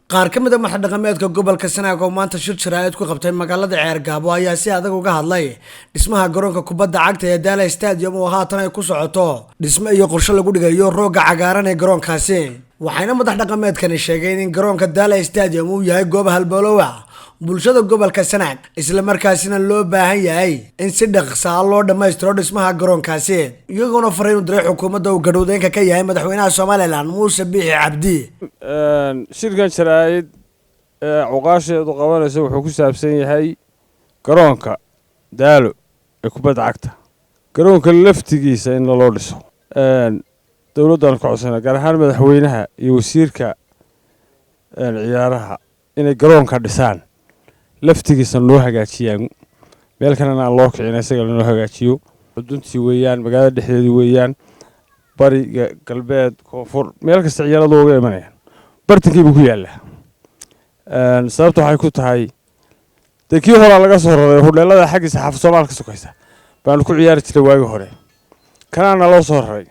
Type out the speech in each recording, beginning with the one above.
Qaar ka mid a madax dhaqameedka gobolka Sanaag oo maanta shir jaraa'id ku qabtay magaalada Ceergaabo ayaa si adag uga hadlay dhismaha garoonka kubadda cagta ee Daala Stadium, oo haatan ay ku socoto dhismo iyo qorshe lagu dhigayo rooga cagaaran ee garoonkaasi. Waxayna madax dhaqameedkani sheegeen in garoonka Daala Stadium uu yahay goob halbowlow ah bulshada gobolka Sanaag, isla markaasina loo baahan yahay in si dhaqsaa loo dhammaystiro dhismaha garoonkaasi, iyagoona fariin u diray xukuumadda uu gadhowdeenka ka yahay madaxweynaha Somaliland, Muuse Biixi Cabdi. Shirkan jaraa'id ee cuqaasheedu qabanayso wuxuu ku saabsan yahay garoonka Daalo ee kubadda cagta, garoonka laftigiisa in laloo dhiso. Dowladdan ka codsana, gaar ahaan madaxweynaha iyo wasiirka ciyaaraha, inay garoonka dhisaan, laftigiisa noo hagaajiyaan, meel kalena aan loo kicin, isaga lanoo hagaajiyo. Xuduntii weeyaan, magaalada dhexdeedii weeyaan, bariga, galbeed, koonfur, meel kasta ciyaaradu uga imanayaan, bartankiibuu ku yaallaa. Sababta waxay ku tahay, dee kii horaa laga soo raray hudheelada xaggiisa xaafad Soomaal ka sokaysa baanu ku ciyaari jiray waagii hore, kanaana loo soo raray.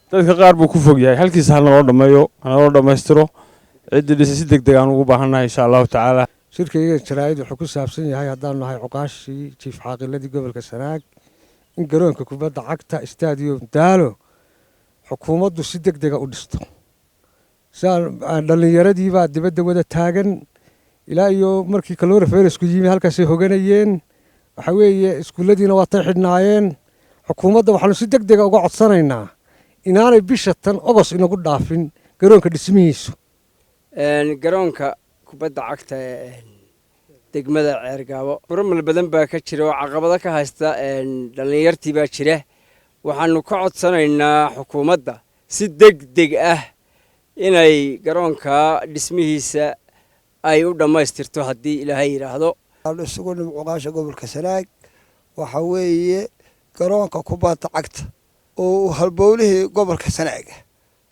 Dadka qaar buu ku fog yahay. Halkiisa ha naloo dhammeeyo, ha naloo dhammaystiro. Ciddii dhisay si deg deg aan ugu baahannahay, insha Allahu tacaala. Shirkayga jaraa'id wuxuu ku saabsan yahay, haddaanu nahay cuqaashii jiif caaqiladii gobolka Sanaag, in garoonka kubadda cagta Stadium Daalo xukuumaddu si deg dega u dhisto. Dhallinyaradiibaa dibadda wada taagan ilaa iyo markii coronavirusku yimi, halkaasay hoganayeen. Waxa weeye, iskuulladiina waa tay xidhnaayeen. Xukuumadda waxaanu si deg dega uga codsanaynaa inaanay bisha tan Ogos inagu dhaafin garoonka dhismihiisu. Garoonka kubadda cagta ee degmada Ceergaabo buramal badan baa ka jira oo caqabado ka haysta dhallinyartii baa jira. Waxaanu ka codsanaynaa xukuumadda si deg deg ah inay garoonka dhismihiisa ay u dhammaystirto, haddii Ilaahay yidhaahdo. Isugu nimid cuqaasha gobolka Sanaag, waxa weeye garoonka kubadda cagta oo halbowlihii gobolka Sanaaga,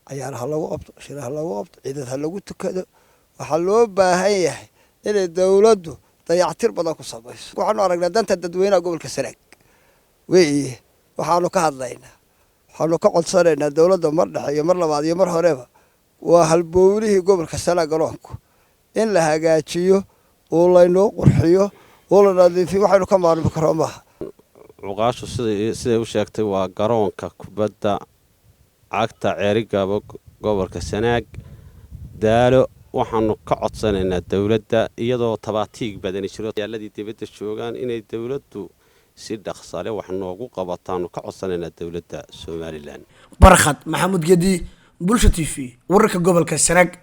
cayaar ha lagu qabto, shir ha lagu qabto, ciidad ha lagu tukado. Waxaa loo baahan yahay inay dowladdu dayactir badan ku samayso. Waxaanu aragnaa danta dadweynaha gobolka Sanaag weeye waxaanu ka hadlaynaa. Waxaanu ka codsanaynaa dowladda mar dhexe iyo mar labaad iyo mar horeba, waa halbowlihii gobolka Sanaag garoonku, in la hagaajiyo oo laynoo qurxiyo oo la nadiifiyo. Waxaynu ka maarmi karo maaha. Cuqaashu siday u sheegtay, waa garoonka kubadda cagta Ceerigaabo, gobolka Sanaag, Daalo. Waxaanu ka codsanaynaa dowladda, iyadoo tabaatiig badani jiro, yaaladii dibadda joogaan, inay dowladdu si dhaqsale wax noogu qabataanu ka codsanaynaa dowladda Somaliland. Barkhad Maxamuud Gedi, Bulsha TV, wararka gobolka Sanaag.